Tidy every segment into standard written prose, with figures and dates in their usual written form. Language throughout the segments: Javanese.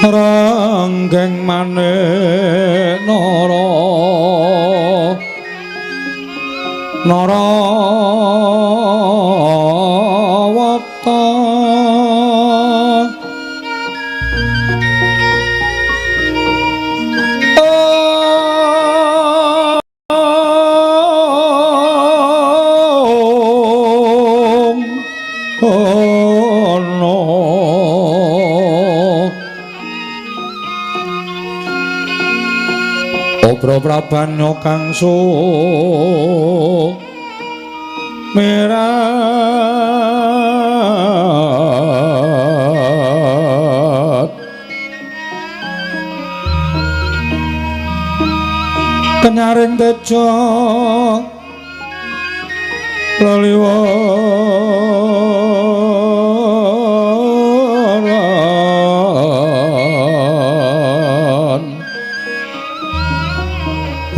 Ranggeng manik nara narawata. Obro prabanyo kang sumerat kenyaring tejo leliwaran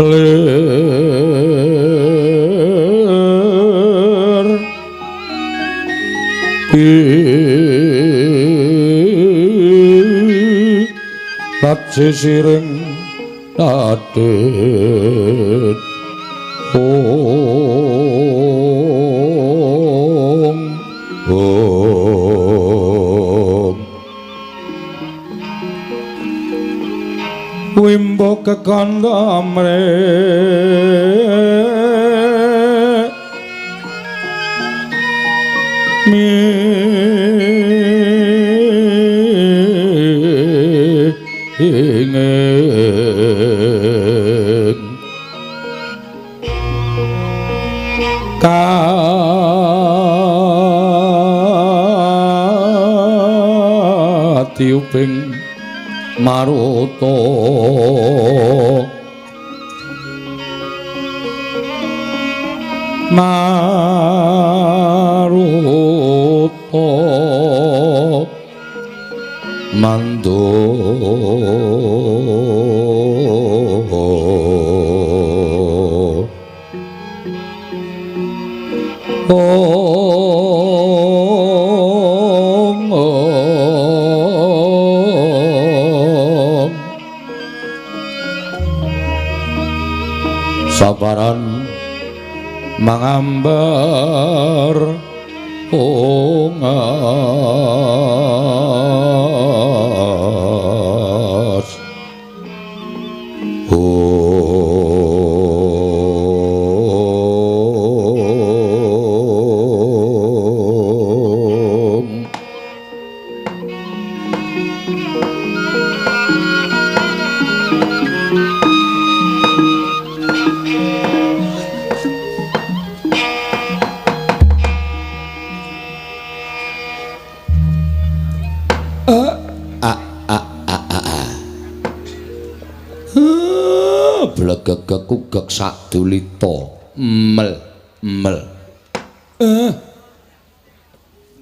lir lat sisiring adit ong ong wimbo kekandha mre mingin katiuping maruta maruta mando ong ong sabaran mangambar ungas ong blegegekugek sadulita mel mel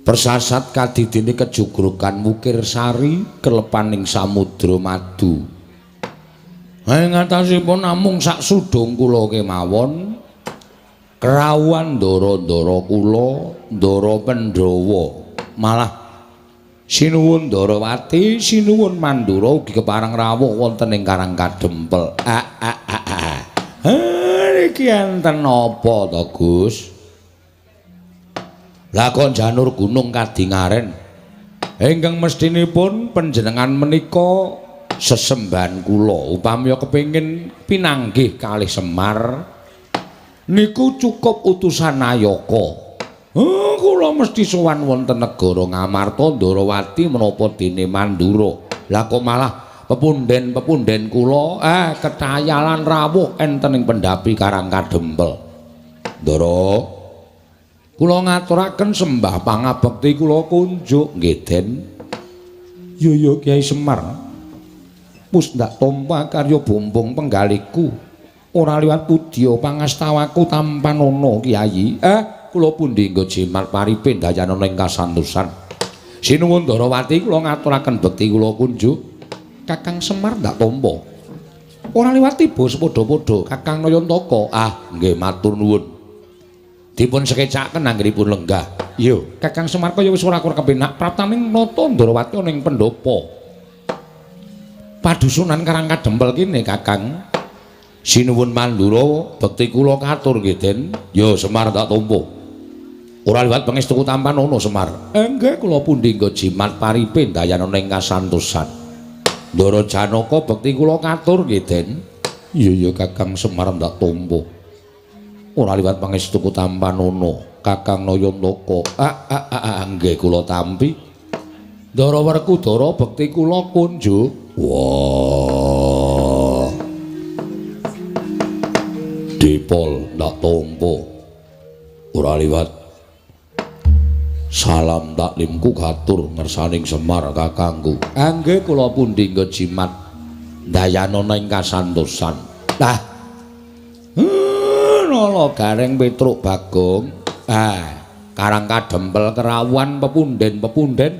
persasat kadidine kejugrugan Wukir Sari kelepaning samudra madu. Ing atasipun namung sak sudung kula kemawon krawuhan ndara-ndara kula ndara Pandhawa malah sinuwun Ndarawati sinuwun Mandura ugi kepareng rawuh wonten ing Karang Kadempel. Niki enten napa to Gus? Lah kok janur gunung kadingaren ingkang mestinipun panjenengan menika sesembahan kula upami kepengin pinanggih kalih Semar niku cukup utusan Nayaka. Kula mesti sowan wonten negara Ngamarta Ndarawati menapa dene Mandura. Lah kok malah pepunden-pepunden kula ketayalan rawuh enten ing pendhapi Karang Kadempel. Ndara, kula ngaturaken sembah pangabekti kula kunjuk nggih Den. Yo yo Kyai Semar. Wis ndak tampa karya bumbung penggaliku. Ora liwat pudya pangastawaku tampanana Kyai. Kula pundi nggo jimat paripe ndayanana ing kasantosan. Sinuwun Ndarawati kula ngaturaken bekti kula kunjuk. Kakang Semar ndak tampa. Ora liwat tiba sepadha-padha Kakang Nayantaka. Ah, nggih matur nuwun. Dipun sekecaken anggenipun lenggah. Iya, Kakang Semar kaya wis ora kurang kepenak praptaning nata Ndarawati ana ing pendhapa. Padusunan Karang Kadempel kene Kakang. Sinuwun Mandura bekti kula katur nggih Den. Ya Semar tak tampa. Ora liwat pangestuku tampanana Semar. Nggih kula pundi nggo jimat paripe ndayana ing kasantosan. Ndara Janaka bekti kula katur nggih Den. Iya ya Kakang Semar ndak tampa. Ora liwat pangestuku tampanana Kakang Nayantaka. Nggih kula tampi. Ndara Werkudara bekti kula kunjuk. Wah. Dipol ndak tampa. Ora liwat salam taklimku katur ngersaning Semar kakangku. Nggih kula pundi nggo jimat ndayana ing kasantosan. Lah. Nala Gareng Petruk Bagong. Karang Kadempel kerawuhan pepunden-pepunden.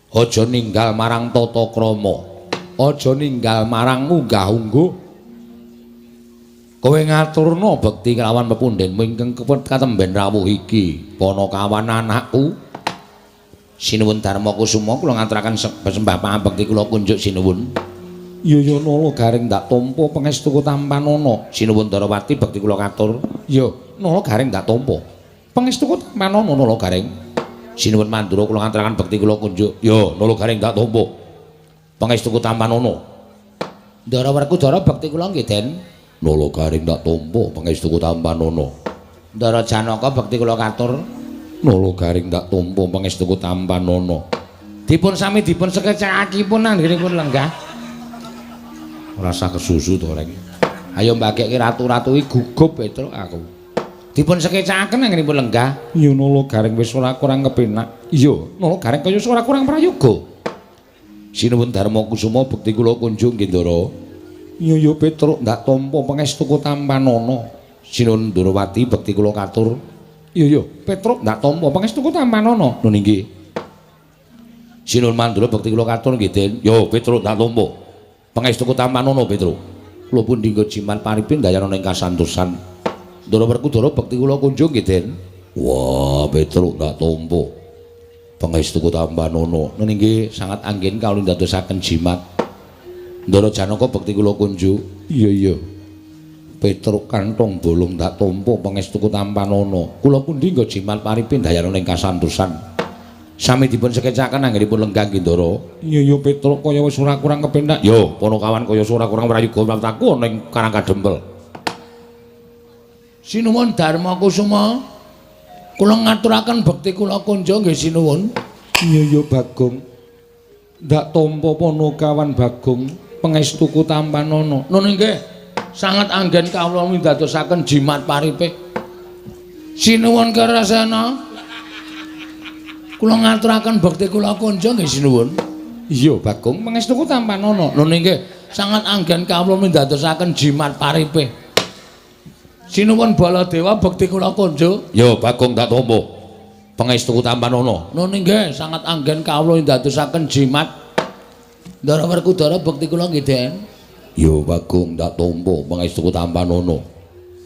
Aja ninggal marang tata krama. Aja ninggal marang unggah-ungguh. Kowe ngaturna bekti kelawan pepundenmu ingkang katemben rawuh iki. Panakawan anakku. Sinuwun Darma Kusuma kula ngaturaken sembah pangabekti kula kunjuk sinuwun. Ya ya Nala Gareng ndak tampa pangestuku tampanana. Sinuwun Darawati bekti kula katur. Ya Nala Gareng ndak tampa. Pangestuku tampanana Nala Gareng. Sinuwun Mandura kula ngaturaken bekti kula kunjuk. Ya Nala Gareng ndak tampa. Pangestuku tampanana. Ndara Werkudara bekti kula nggih Den. Nala Gareng ndak tampa pangestuku tampanana. Ndara Janaka bekti kula katur. Nala Gareng ndak tampa pangestuku tampanana. Dipun sami dipun sekecakipun anggenipun lenggah. Ora usah kesusu to Reng. Ayo mbagekke ratu-ratu iki gugup Petruk aku. Dipun sekecakaken anggenipun lenggah. Ya Nala Gareng wis ora kurang kepenak. Iya, Nala Gareng kaya ora kurang prayoga. Sinuwun Darma Kusuma bekti kula kunjung nggih Ndara. Iya ya Petruk ndak tampa pangestuku tampanana. Sinuwun Ndrawati bekti kula katur. Iya ya Petruk ndak tampa pangestuku tampanana. Nun inggih. Sinuwun Mandura bekti kula katur nggih Den. Ya Petruk ndak tampa. Pangestuku tampanana Petruk. Kula pundi nggo jimat paripe ndayana ing kasantosan. Ndara Werkudara bekti kula kunjung nggih Den. Wah Petruk ndak tampa. Pangestuku tampanana. Nun inggih sangat anggen kawula ndadosaken jimat. Ndara Janaka bekti kula kunjuk. Iya iya. Petruk kantong bolong ndak tampa pangestuku tampanana. Kula pundi nggo jimat paripe ndayana ing kasantosan. Sami dipun sekecaken anggenipun lenggah nggih Ndara. Iya iya Petruk kaya wis ora kurang kepenak. Yo Panakawan kaya ora kurang prayoga mlaku ana ing Karang Kadempel. Sinuwun Darma Kusuma. Kula ngaturaken bekti kula kunjuk nggih sinuwun. Iya iya Bagong. Ndak tampa Panakawan Bagong. Pangestuku tampanana. Nun inggih, sangat anggen kawula windadosaken jimat paripe. Sinuwun Kerasena. Kula ngaturaken bekti kula kunjung nggih sinuwun. Iya, Bagong, pangestuku tampanana. Nun inggih, sangat anggen kawula windadosaken jimat paripe. Sinuwun Baladewa bekti kula kunjung. Ya, Bagong tak tampa. Pangestuku tampanana. Nun inggih, sangat anggen kawula windadosaken jimat. Ndara Werkudara bekti kula nggih Den. Ya Bagong ndak tampa pangestuku tampanana.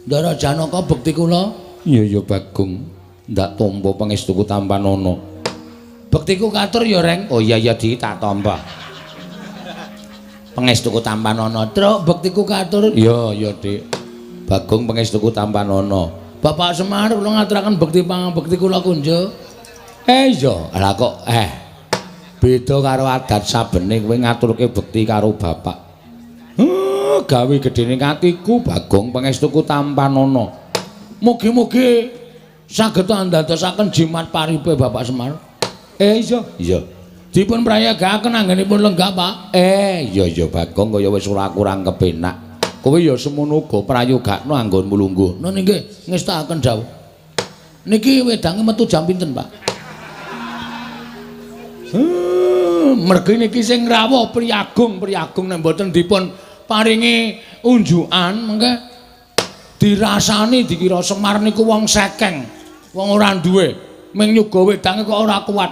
Ndara Janaka bekti kula. Iya ya Bagong ndak tampa pangestuku tampanana. Bektiku katur ya Reng. Oh iya ya Di tak tampa. Pangestuku tampanana. Truk bektiku katur. Iya ya Dik. Bagong pangestuku tampanana. Bapak Semar kula ngaturaken bekti pangabekti kula kunjuk. Iya, lah kok beda karo adat sabene kowe ngaturke bekti karo bapak. Gawe gedene atiku Bagong pangestuku tampanana. Mugi-mugi saged andadosaken jimat paripe Bapak Semar. Iya, iya. Dipun prayogakaken anggenipun lenggah, Pak. Iya iya Bagong kaya wis ora kurang kepenak. Kowe ya semono uga prayogakno anggonmu lungguh. Nun inggih, ngestakaken dawuh. Niki wedange metu jam pinten, Pak? Mergi niki sing rawuh priyagung-priyagung nek mboten dipun paringi unjukan mengke dirasani dikira Semar niku wong sekeng, wong ora duwe, ming nyuga wedange kok ora kuat.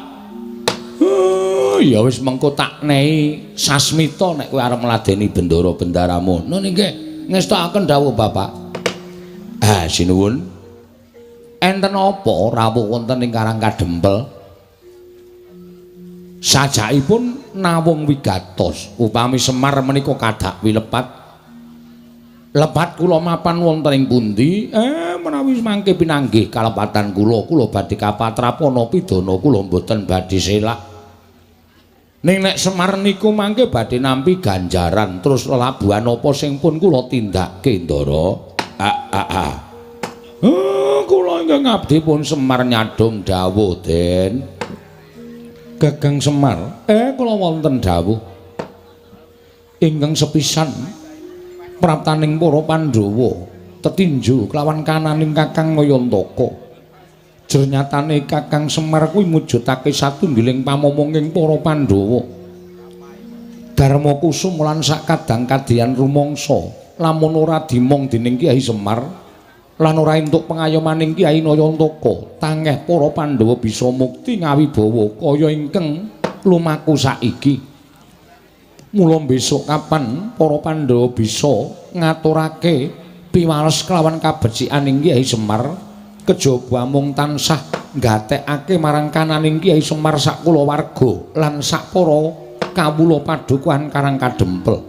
Ya wis mengko tak nehi sasmita nek kowe arep ngladeni bendara bendaramu. Nun inggih, ngestakaken dawuh Bapak. Ah, sinuwun. Enten apa rawuh wonten ing Karang Kadempel? Sajakipun nawung wigatos upami Semar menika kadak wilepat. Lepat kula mapan wonten ing pundi? Menawi mangke pinanggih kalepatan kula, kula badhe kapatrapana pidana kula mboten badhe selak. Ning nek Semar niku mangke badhe nampi ganjaran terus lelabuhan apa sing pun kula tindakke, Ndara? Kula ingkang abdi pun Semar nyadhong dawuh, Den. Gagang Semar, kula wonten dawuh. Ingkang sepisan praptaning para Pandhawa tetinju kelawan kananing Kakang Nayantaka. Jernyatane Kakang Semar kuwi mujudake satunggiling pamomonging para Pandhawa. Darma Kusum lan sakadang kadian rumangsa lamun ora dimong dening Kyai Semar lan ora entuk pengayomaning Kyai Nayantaka, tangeh para Pandhawa bisa mukti ngawibawa kaya ingkang lumaku saiki. Mula besok kapan para Pandhawa bisa ngaturake piwales kelawan kabecikan Kyai Semar, kejaba mung tansah nggatekake marang kananing Kyai Semar sak kulawarga lan sak para kawula padukuhan Karang Kadempel.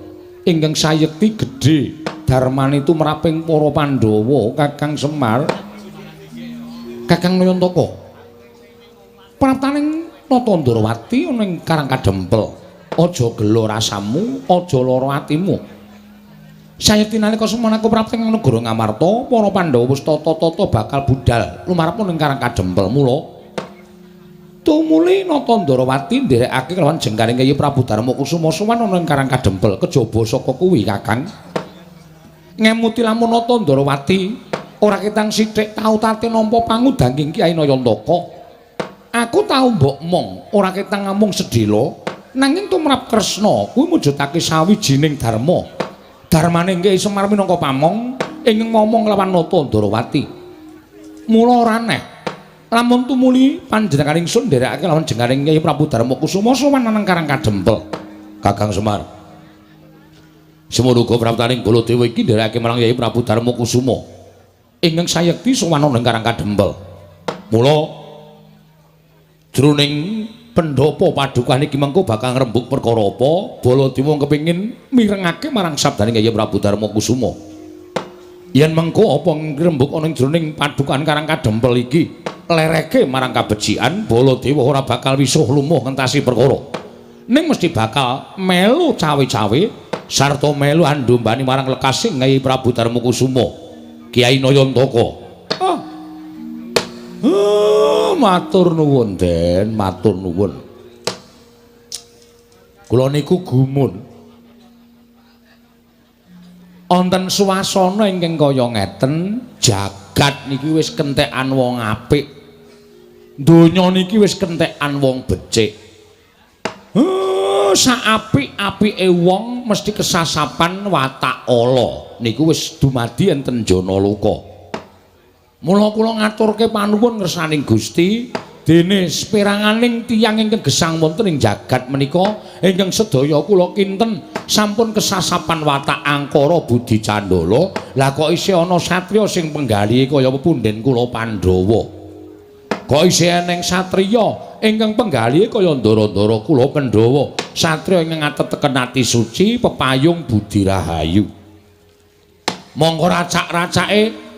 Ingkang sayekti gedhe darmane tumraping para Pandhawa. Kakang Semar, Kakang Nayantaka, praptaning Nata Ndrawati ana ing Karang Kadempel, aja gela rasamu, aja lara atimu. Sayekti nalika semana aku prapti ing negara Ngamarta, para Pandhawa wis tata-tata bakal budal lumarep ning Karang Kadempel. Mula tumuli Nata Ndrawati nderekake kelawan jengkaring Kyai Prabu Darma Kusuma sowan ana ing Karang Kadempel. Kejaba saka kuwi Kakang ngemuti lamun Nata Ndrawati ora ketang sithik tau tate nampa pangudanging Kyai Nayantaka. Aku tau mbok mong ora ketang ngamung sedhela, nanging tumrap Kresna kuwi mujudake sawijining dharma. Dharmane Kyai Semar minangka pamong ingkang momong lawan Nata Ndrawati. Mula ora aneh lamun tumuli panjenengan ingsun nderekake lawan jengkaring Kyai Prabu Darma Kusuma sowan nang Karang Kadempel. Kakang Semar, semono uga praptaning Baladewa iki nderekake marang Kyai Prabu Darma Kusuma ingkang sayekti sowan nang Karang Kadempel. Mula jroning pendhapa padukuhan iki mengko bakal ngrembug perkara apa, Baladewa kepengin mirengake marang sabdane Kyai Prabu Darma Kusuma. Yen mengko apa ngrembug ana ing jroning padukuhan Karang Kadempel iki lereke marang kabecikan, Baladewa ora bakal wisuh lumuh ngentasi perkara. Ning mesti bakal melu cawe-cawe sarta melu andumbani marang lekasing Kyai Prabu Darma Kusuma, Kyai Nayantaka. Matur nuwun, Den, matur nuwun. Kula niku gumun. Wonten swasana ingkang kaya ngeten, jagat niki wis kentekan wong apik. Donya niki wis kentekan wong becik. Sak apik-apike wong mesti kesasapan watak ala. Niku wis dumadi enten jana loka. Mula kula ngaturke panuwun ngersaning Gusti, dene seperanganing tiyang ingkang gesang wonten ing jagat menika ingkang sedaya kula kinten sampun kesasapan watak angkara budi candala. Lah kok isih ana satriya sing penggalihe kaya pepunden kula Pandhawa. Kok isih eneng satriya ingkang penggalihe kaya ndara-ndara kula Pandhawa, satriya ingkang ateteken ati suci pepayung budi rahayu. Mongko racak-racake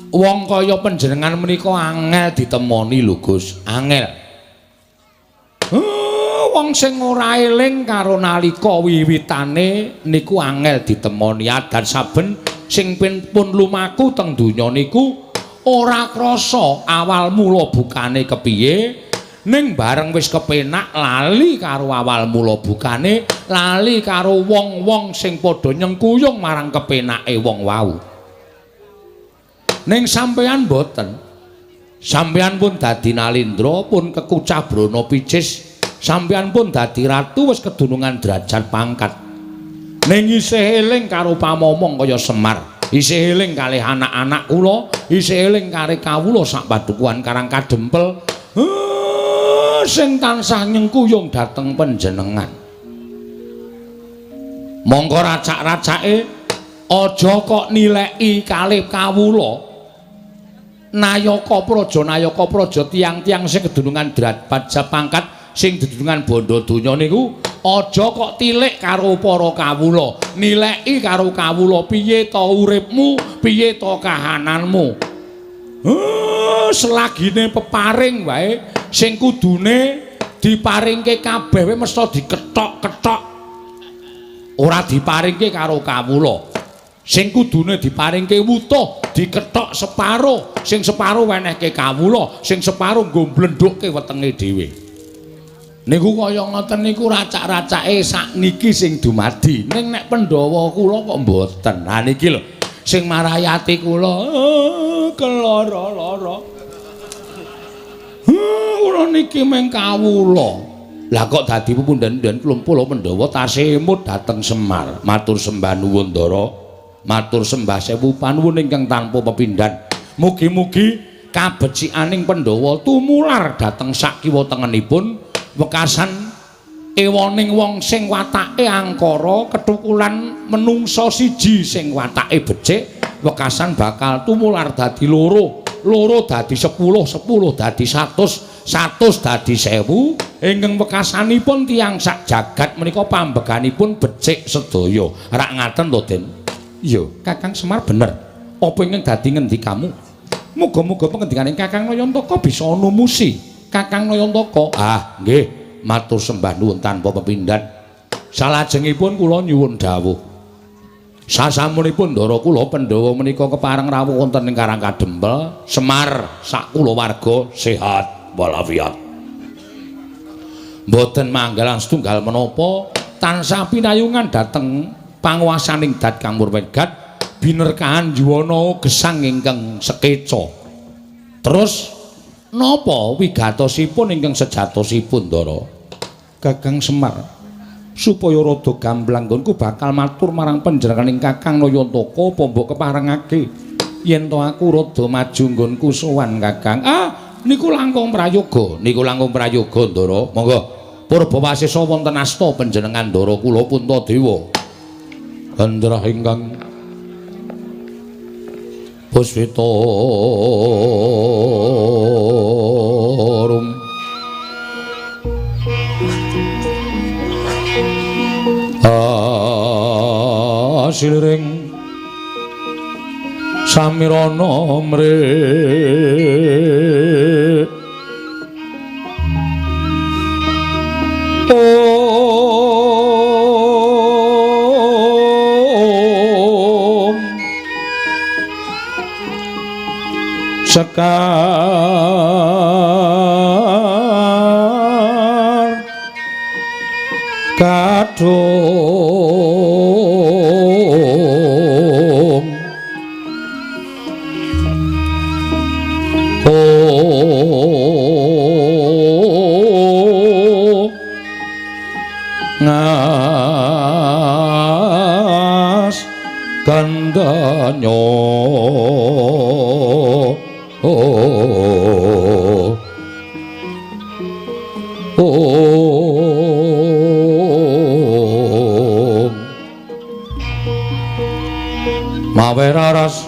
wong kaya panjenengan menika angel ditemoni lho Gus, angel. Wong sing ora eling karo nalika wiwitane niku angel ditemoni. Adan saben sing pun lumaku teng donya niku ora krasa awal mula bukane kepiye, ning bareng wis kepenak lali karo awal mula bukane, lali karo wong-wong sing padha nyengkuyung marang kepenake wong wau. Ning sampeyan mboten. Sampeyan pun dadi nalindra, pun kekucah brana picis, sampeyan pun dadi ratu wis kedunungan derajat pangkat. Ning isih eling karo pamomong kaya Semar, isih eling kalih anak-anak kula, isih eling karo kawula sak padukuhan Karang Kadempel, sing tansah nyengkuyung dhateng panjenengan. Mongko racak-racake aja kok nileki kalih kawula. Nayaka praja, nayaka praja, tiang-tiang sing kedunungan derajat pangkat sing dudungan bondo donya niku aja kok tilik karo para kawula, nileki karo kawula piye to uripmu, piye to kahananmu. Selagine peparing wae sing kudune diparingke kabeh wae mesti dikethok-kethok. Ora diparingke karo kawula. Sing kudune diparingke wutuh dikethok separo, sing separo wenehke kawula, sing separo nggo mblendhukke wetenge dhewe. Niku kaya ngoten niku racak-racake sakniki sing dumadi. Ning nek Pandhawa kula kok mboten. Ha niki lho sing marai ati kula keloro-loro. Kula niki mung kawula. Lah kok dadi pepundhen-pundhen klumpul Pandhawa tasih emut dhateng Semar. Matur sembah nuwun Ndara. Matur sembah sewu panuwun ingkang tanpa pepindhan. Mugi-mugi kabecikaning Pandhawa tumular dhateng sak kiwa tengenipun wekasan ewoning wong sing watake angkara kethukulan menungsa siji sing watake becik, wekasan bakal tumular dadi loro, loro dadi 10, 10 dadi 100, 100 dadi 1000. Ingkang wekasanipun tiyang sak jagat menika pambeganipun becik sedaya. Rak ngaten to, Den? Iya, Kakang Semar bener. Apa ingkang dadi ngendikamu? Muga-muga pengendikaning Kakang Nayantaka bisa numusi. Kakang Nayantaka, ah nggih, matur sembah nuwun tanpa pepindhan. Salajengipun kula nyuwun dawuh. Sasampunipun ndara kula Pandhawa menika kepareng rawuh wonten ing Karang Kadempel, Semar sak kulawarga sehat walafiat. Mboten manggalan setunggal menapa tansah pinayungan dhateng panguwasaning Dat Kang Murwegat binerkahan yuwana gesang ingkang sekeca. Terus napa wigatosipun ingkang sejatosipun, Ndara? Kakang Semar, supaya rada gamblang nggonku bakal matur marang panjenenganing Kakang Nayantaka apa mbok keparengake yen to aku rada maju nggonku sowan Kakang. Ah, niku langkung prayoga, niku langkung prayoga, Ndara. Monggo purbawasesa wonten asta panjenengan Ndara kula Puntadewa. Gandrah ingkang puspita rum asiliring samirana mre sekar kadung oh ngas gandanyo oh oh mawe raras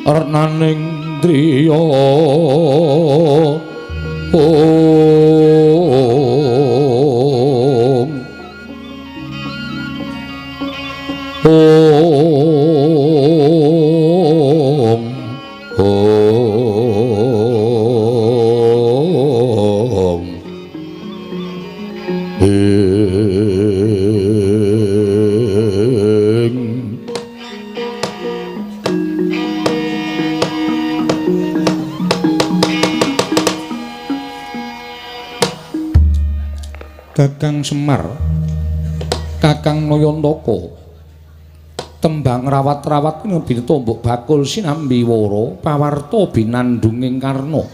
renaning driya om om om ing Kakang Semar, Kakang Nayantaka, tembang rawat-rawat ngebita mbok bakul sinambi wara pawarta binandunging karna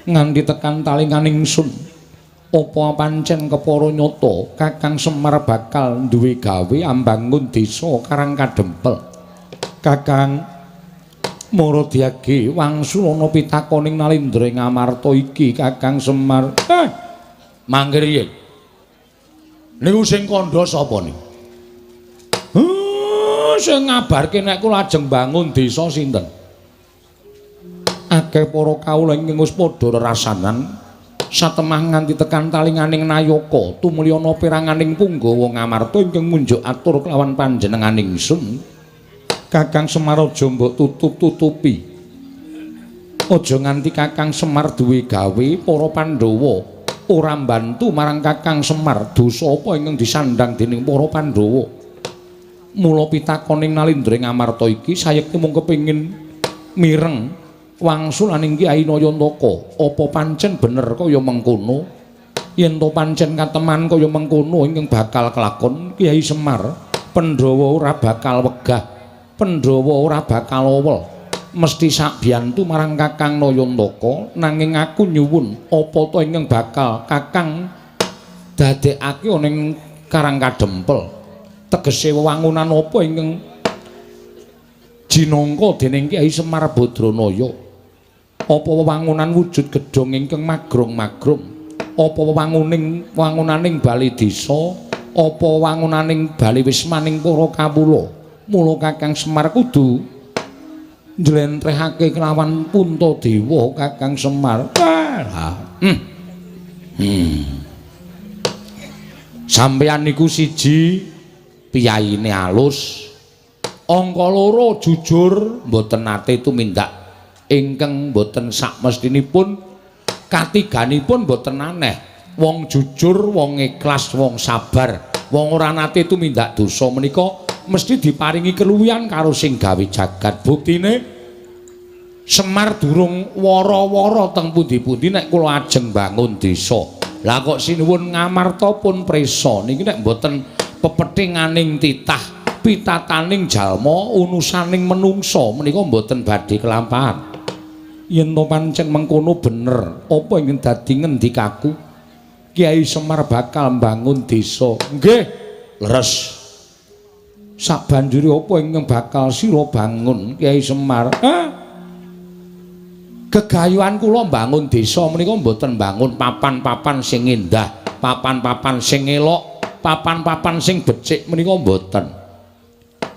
nganti tekan talinganing sun. Apa pancen kepara nyata Kakang Semar bakal duwe gawe ambangun desa Karang Kadempel? Kakang Maradiage wangsulana pitakoning Nalindra ing amarta iki Kakang Semar. Mangke riyin. Niku sing kandha sapa niku? Sing ngabarke nek kula ajeng bangun desa sinten? Akeh para kawula ingkang wis padha rerasanan Satemah nganti tekan talinganing nayaka tumuli ana peranganing punggawa Ngamarta ingkang munjuk atur kelawan panjenenganing sun. Kakang Semar aja mbok tutup-tutupi. Aja nganti Kakang Semar duwe gawe para Pandhawa ora mbantu marang Kakang Semar. Dosa apa ingkang disandhang dening para Pandhawa? Mula pitakoning Nalindra Ngamarta iki sayekti mung kepengin mireng wangsulaning Kyai Nayantaka. Apa pancen bener kaya mengkono? Yen to pancen kateman kaya mengkono ingkang bakal kelakon Kyai Semar, Pandhawa ora bakal wegah, Pandhawa ora bakal owel. Mesti sakbiyantu marang Kakang Nayantaka, nanging aku nyuwun apa to ingkang bakal Kakang dadekake ana ing Karang Kadempel? Tegese wewangunan apa ingkang jinangka dening Kyai Semar Badranaya? Apa wewangunan wujud gedhong ingkang magrong-magrong? Apa wewangunaning bale desa? Apa wewangunaning bale wismaning para kawula? Mula Kakang Semar kudu njlentrehake kelawan Puntadewa Kakang Semar. Sampeyan niku siji piyayine alus, angka loro jujur mboten nate tumindak ingkang mboten sakmestinipun, katiganipun mboten aneh. Wong jujur, wong ikhlas, wong sabar, wong ora nate tumindak dosa menika mesti diparingi keluwihan karo sing gawe jagat. Buktine Semar durung wara-wara teng pundi-pundi nek kula ajeng bangun desa. Lah kok sinuwun Ngamarta pun prisa niki nek mboten pepethinganing titah, pitataning jalma, unusaning menungsa menika mboten badhe kelampahan. Yen to pancen mengkono bener, apa ingkang dadi ngendikaku? Kyai Semar bakal mbangun desa. Nggih, leres. Sabanjure apa ingkang bakal sira bangun Kyai Semar? Hah? Gegayuhan kula mbangun desa menika mboten mbangun papan-papan sing endah, papan-papan sing elok, papan-papan sing becik menika mboten.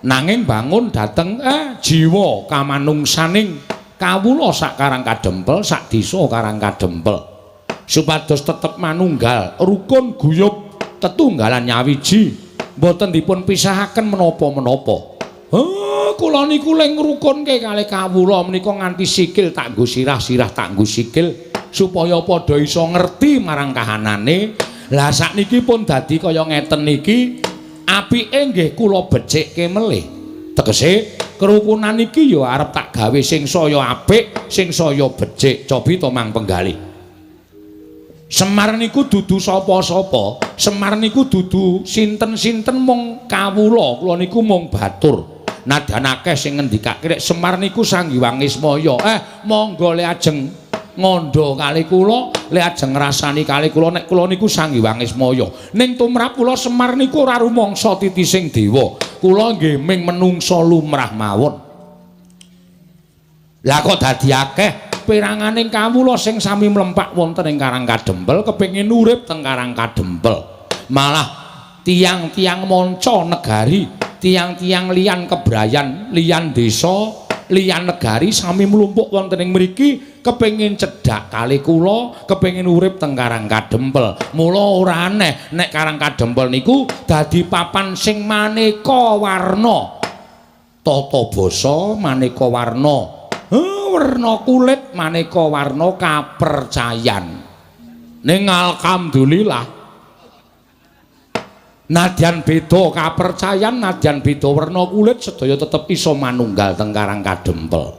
Nanging bangun dhateng jiwa kamanungsaning kawula sak Karang Kadempel, sak desa Karang Kadempel. Supados tetep manunggal, rukun guyub, tetunggalan nyawiji, mboten dipun pisahaken menapa-menapa. Kula niku le ngrukunke kalih kawula menika nganti sikil tak nggo sirah, sirah tak nggo sikil supaya padha iso ngerti marang kahanane. Lah sakniki pun dadi kaya ngeten niki, apike nggih kula becikke melih. Tegese kerukunan iki ya arep tak gawe sing saya apik, sing saya becik. Cobi to Mang Penggalih. Semar niku dudu sapa-sapa, Semar niku dudu sinten-sinten mung kawula, kula niku mung batur. Nadyan akeh sing ngendikake nek Semar niku Sang Hyang Ismaya. Monggo le ajeng ngandha kali kula, le ajeng ngrasani kali kula nek kula niku Sang Hyang Ismaya. Ning tumrap kula Semar niku ora rumangsa titising dewa. Kula nggih ming menungsa lumrah mawon. Lah kok dadi akeh peranganing kawula sing sami mlempak wonten ing Karang Kadempel kepengin urip teng Karang Kadempel. Malah tiang-tiang manca negari, tiang-tiang liyan kebrayan, liyan desa, liyan negari sami mlumpuk wonten ing mriki kepengin cedhak kali kula, kepengin urip teng Karang Kadempel. Mula ora aneh nek Karang Kadempel niku dadi papan sing maneka warna. Tata basa maneka warna. Werna kulit maneka warna kapercayan. Ning alhamdulillah nadyan beda kapercayan, nadyan beda werna kulit, sedaya tetep iso manunggal teng Karang Kadempel.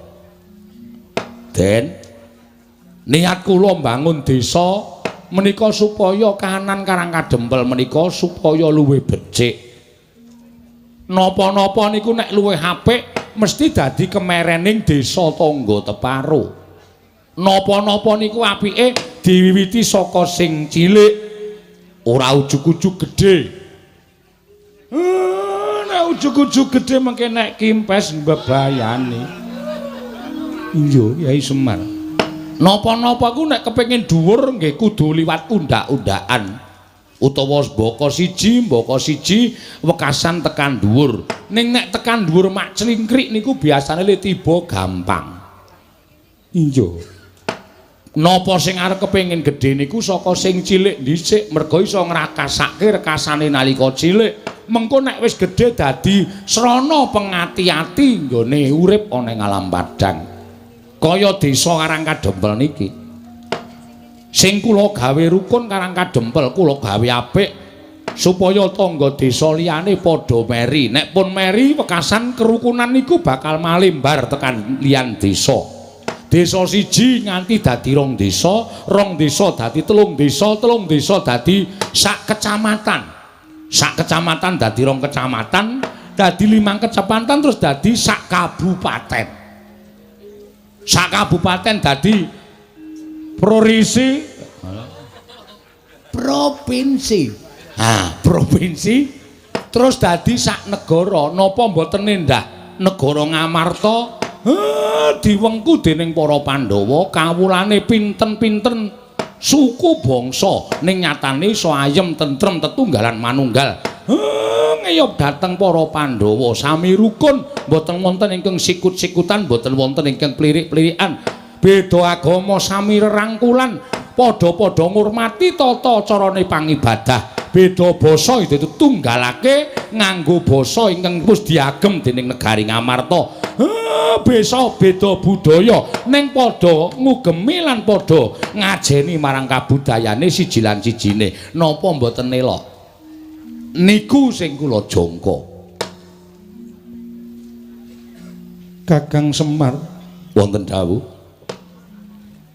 Den, niat kula mbangun desa menika supaya kahanan Karang Kadempel menika supaya luwih becik. Napa-napa niku nek luwih apik mesti dadi kemerening desa tangga teparo. Napa-napa niku apike diwiwiti saka sing cilik, ora ujug-ujug gedhe. Nek ujug-ujug gedhe mengke nek kimpes mbebayani. Iya, Kyai Semar. Napa-napa ku nek kepengin dhuwur nggih kudu liwat undak-undakan. Utawa mbaka siji wekasan tekan dhuwur. Ning nek tekan dhuwur mak clingkrik niku biasane le tiba gampang. Iya. Napa sing arep kepengin gedhe niku saka sing cilik dhisik, merga iso ngrakasake rekasane nalika cilik. Mengko nek wis gedhe dadi srana pengati-ati nggone urip ana ing alam padhang. Kaya desa Karang Kadempel niki. Sing kula gawe rukun Karang Kadempel, kula gawe apik supaya tangga desa liyane padha meri. Nek pun meri wekasan kerukunan niku bakal malimbar tekan liyan desa. Desa siji nganti dadi rong desa, rong desa dadi telung desa, telung desa dadi sak kecamatan. Sak kecamatan dadi rong kecamatan, dadi 5 kecamatan terus dadi sak kabupaten. Sak kabupaten dadi provinsi, provinsi. Ha, provinsi terus dadi sak negara. Napa mboten endah negara Ngamarta? Diwengku dening para Pandhawa kawulane pinten-pinten suku bangsa ning nyatane iso ayem tentrem tetunggalan manunggal. Ngeyop dhateng para Pandhawa sami rukun, mboten wonten ingkang sikut-sikutan, mboten wonten ingkang plirik-plirikan. Beda agama sami rerangkulan, padha-padha ngurmati tata carane pangibadah. Beda basa itu tunggalake nganggo basa ingkang wis diagem dening negari Ngamarta. Besa beda budaya ning padha ngugemi lan padha ngajeni marang kabudayane siji lan sijine. Napa mboten elok? Niku sing kula jangka. Kakang Semar wonten dawuh.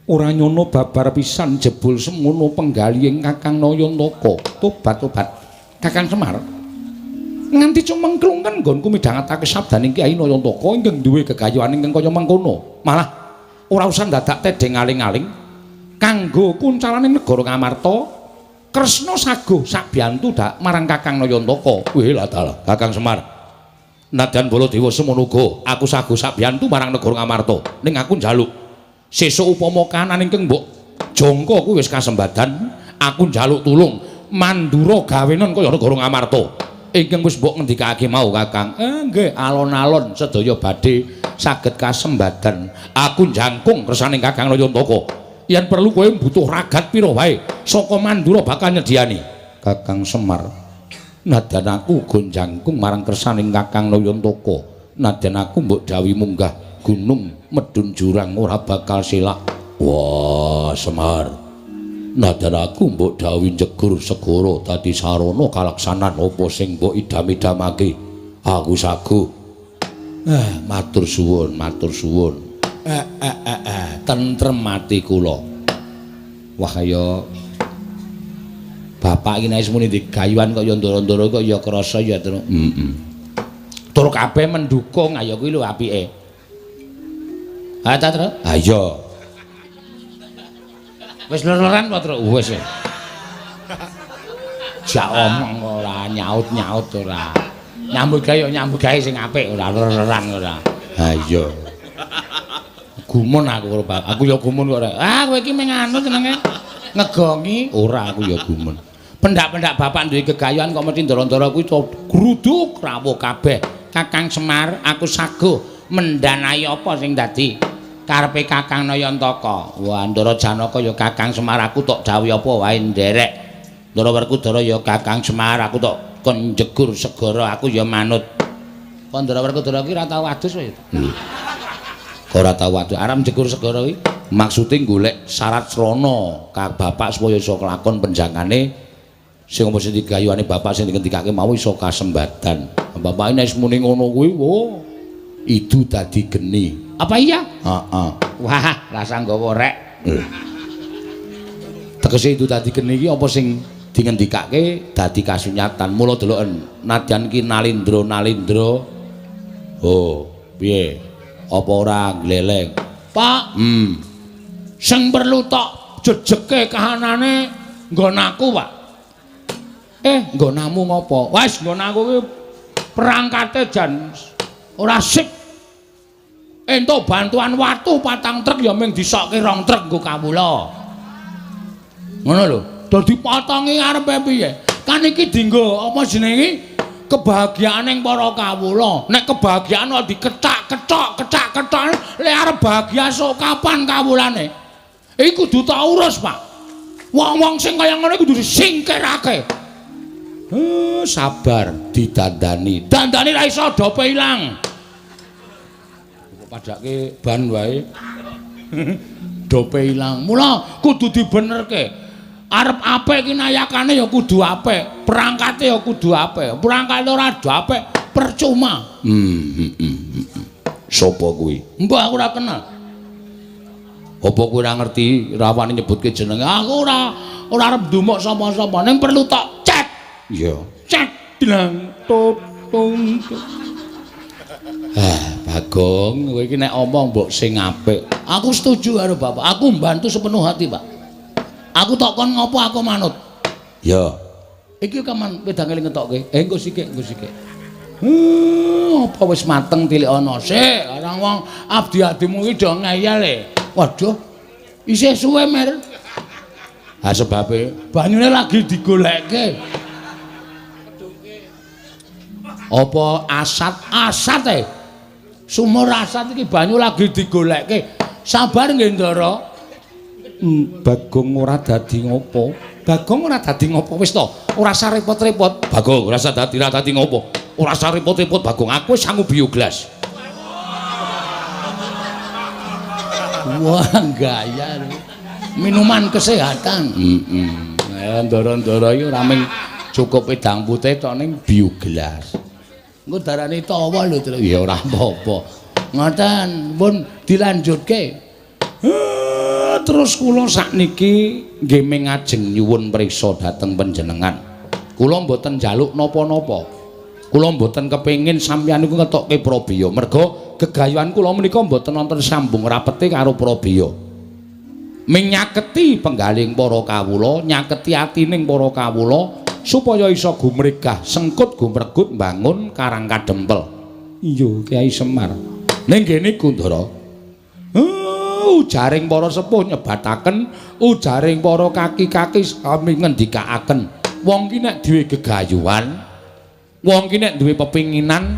Ora nyono babar pisan jebul semono penggalihing Kakang Nayantaka. Tobat-tobat. Kakang Semar nganti cumengklungen nggonku midhangetake sabdaning Kyai Nayantaka ingkang duwe gegayuhan ingkang kaya mengkono. Malah ora usah dadak tedheng aling-aling kanggo kuncalane negara Ngamarta. Kresna saguh sabiyantu dak marang Kakang Nayantaka. Wih lah dalah Kakang Semar. Nadyan Baladewa semono uga aku saguh sabiyantu marang negara Ngamarta. Ning aku njaluk sesuk upama kahanan ingkang mbok jangka kuwi wis kasembadan, aku njaluk tulung mandura gawenon kaya negara Ngamarta ingkang wis mbok ngendikake mau Kakang. Nggih, alon-alon sedaya badhe saged kasembadan. Aku jangkung kersane Kakang Nayantaka. Yen perlu kowe butuh ragat pira wae saka Mandura bakal nyediani. Kakang Semar, nadyan aku uga jangkung marang kersane Kakang Nayantaka. Nadyan aku mbok dawuhi munggah gunung medhun jurang ora bakal selak. Wah, Semar. Nadyan aku mbok dawuhi njegur segara dadi sarana kalaksanan apa sing mbok idam-idamake. Aku saguh. Matur suwun, matur suwun. Tentrem ati kula. Wah, ya bapak iki nek muni digayuhan kok ya ndoro-ndoro kok ya krasa ya, Tru. Heeh. Tur kabeh mendukung, ayo kuwi lho apike. Ha ta, Tru? Ha iya. Wis ler-leran apa, Tru? Wis. Jak omong ora nyaut-nyaut ora. Nyambut gawe ya nyambut gawe sing apik ora ler-leran ora. Ha iya. Gumun aku karo bapak. Aku ya gumun kok ora. Ah kowe iki mung anu jenenge ngegongi. Ora, aku ya gumun. Pendak-pendak bapak duwe gegayuhan kok mesti ndara-ndara kuwi gruduk rawuh kabeh. Kakang Semar, aku saguh mendanai apa sing dadi karepe Kakang Nayantaka. Wah, Ndara Janaka ya Kakang Semar aku tok dawuhi apa wae nderek. Ndara Werkudara ya Kakang Semar aku tok kon njegur segara aku ya manut. Kok Ndara Werkudara ki ora tau adus kowe? Ora tau adus. Arep njegur segara kuwi maksude golek syarat srana ka bapak supaya iso kelakon penjangane sing apa sing digayuhane bapak sing dingendikake mau iso kasembadan. Bapak nek muni ngono kuwi, oh, idu dadi geni. Apa iya? Heeh. Wah, rasa nggawa rek. Tegese idu dadi geni iki apa sing dingendikake dadi kasunyatan. Mula deloken nadyan ki nalindra-nalindra. Oh, piye? Apa ora gleleng? Pak, Sing perlu tok jejeke kahanane nggon aku, Pak. Nggonamu ngopo? Wes nggon aku ki perangkate jan ora sip. Entuk bantuan watu 4 truk ya mung disokke 2 truk nggo kawula. Ngono lho. Dadi potongi arepe piye? Kan iki dienggo apa jenenge? Kebahagiaaning para kawula. Nek kebahagiaan kok dikethak-kethok, kethak-kethok, lek arep bahagia sok kapan kawulane? Iki kudu tak urus, Pak. Wong-wong sing kaya ngono kudu disingkirake. Sabar didandani. Dandani ra iso dope ilang. Kok padake ban wae. Dope ilang. Mula kudu dibenerke. Arep apik iki nayakane ya kudu apik, perangkate ya kudu apik. Perangkate ora apik percuma. Sopo kuwi? Mbah aku ora kenal. Apa kowe ora ngerti rawani nyebutke jenenge? Aku ora arep ndumuk sapa-sapa, ning perlu tok cek. Iya, cek bilang tutung. Ah, Bagong, kowe iki nek omong mbok sing apik. Aku setuju karo bapak. Aku mbantu sepenuh hati, Pak. Aku tok kon ngopo aku manut. Ya. Iki kaman wedang eling ngetokke. Engko sikik, engko sikik. Apa wis mateng tilik ana sik. Orang wong abdi-abdimu iki do ngeyel e. Waduh. Isih suwe, Mer. Ha sebabe banyune lagi digolekke. Apa asat? Asat e. Sumur asat iki banyu lagi digolekke. Sabar nggih, Ndara. Bagong ora dadi ngopo. Bagong ora dadi ngopo wis to. Ora usah repot-repot. Bagong ora usah dadi ora dadi ngopo. Ora usah repot-repot Bagong. Aku wis sangu bioglas. Wah, gaya. Minuman kesehatan. Heeh. Ndara-ndara iki ora mung cukup wedang putih tok ning bioglas. Engko darane tawa lho, Tru. Ya ora apa-apa. Ngoten, pun dilanjutke. Terus kula sakniki nggih mingajeng nyuwun priksa dhateng panjenengan. Kula mboten njaluk napa-napa. Kula mboten kepengin sampeyan niku ngetokke prabeya. Merga gegayuhan kula menika mboten wonten sambung rapete karo prabeya. Ming nyaketi penggaling para kawula, nyaketi atining para kawula supaya iso gumregah, sengkut gumregut mbangun Karang Kadempel. Iya, Kyai Semar. Ning kene niku, Ndara. Ujaring para sepuh nyebataken, ujaring para kaki-kaki sami ngendikaaken. Wong ki nek duwe gegayuhan, wong ki nek duwe pepinginan,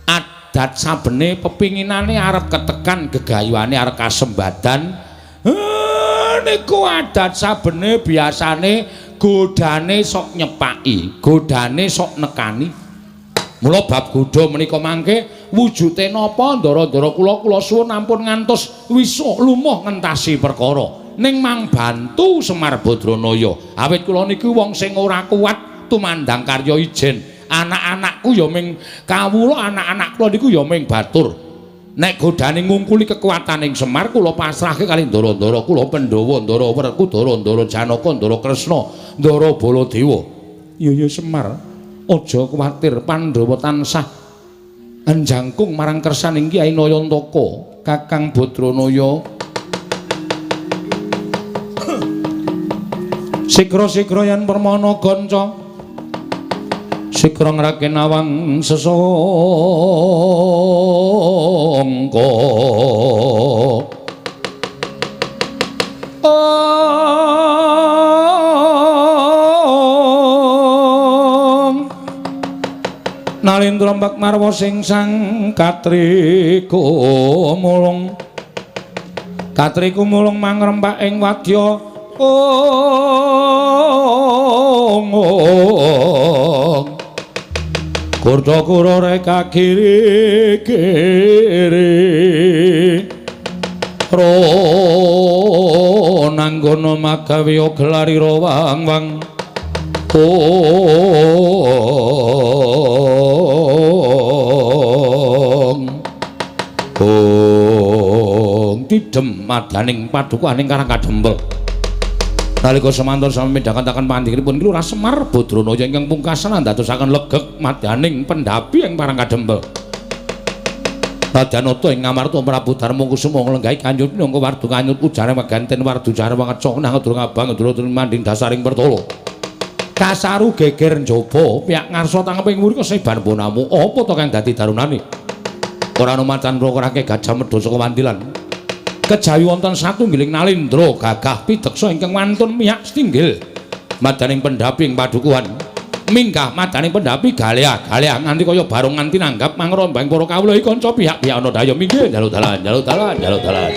adat sabene pepinginane arep ketekan, gegayuhane arep kasembadan. Niku adat sabene biasane godane sok nyepaki, godane sok nekani. Mula bab godha menika mangke wujude napa ndara-ndara kula kula suwun ampun ngantos wisuh lumuh ngentasi perkara. Ning mang bantu Semar Badranaya. Awit kula niku wong sing ora kuat tumandang karya ijen. Anak-anakku ya ming kawula, anak-anak kula niku ya ming batur. Nek godane ngungkuli kekuataning Semar kula pasrahke kali ndara-ndara kula Pandhawa, Ndara Werkudara, Ndara Janaka, Ndara Kresna, Ndara Baladewa. Iya ya Semar. Aja kuwatir, Pandhawa tansah njangkung marang kersaning Kyai Nayantaka, Kakang Badranaya. Sikra-sikra yen permana ganca, sikra ngrake nawang sesangka. Nalendra mbak marwa sing sang katriku mulung, katriku mulung mangrempak ing wadya ong. Kurda kura reka kiri kiri ro nanggono magawe gelari rawang wang. Ong ong tidem madaning padukuhaning Karang Kadempel. Nalika semanten sami midhangetaken pandhikripun Lurah Semar Badranaya ingkang pungkasan andadosaken legeg madaning pendhapi ing Karang Kadempel. Rajanata ing Ngamarta Prabu Darma Kusuma nglenggahi kanjut minangka wardu kanyut ujare maganten wardu jarwa ngecok nang durung abang durung manding dasaring pertala. Kasaru geger njaba piyak ngarsa tangeping wuri keseban bonamu apa to kang dadi darunane. Ora ana macan rake gajah medha saka wandilan. Kejawi wonten satunggiling nalendra gagah pideksa ingkang wantun miyak setinggil madaning pendhapi ing padukuhan. Minggah madaning pendhapi galeah-galeah nganti kaya barong nganti nanggap mangrombang para kawula iki kanca pihak-pihak ana daya minggir njaluk dalan njaluk dalan njaluk dalan.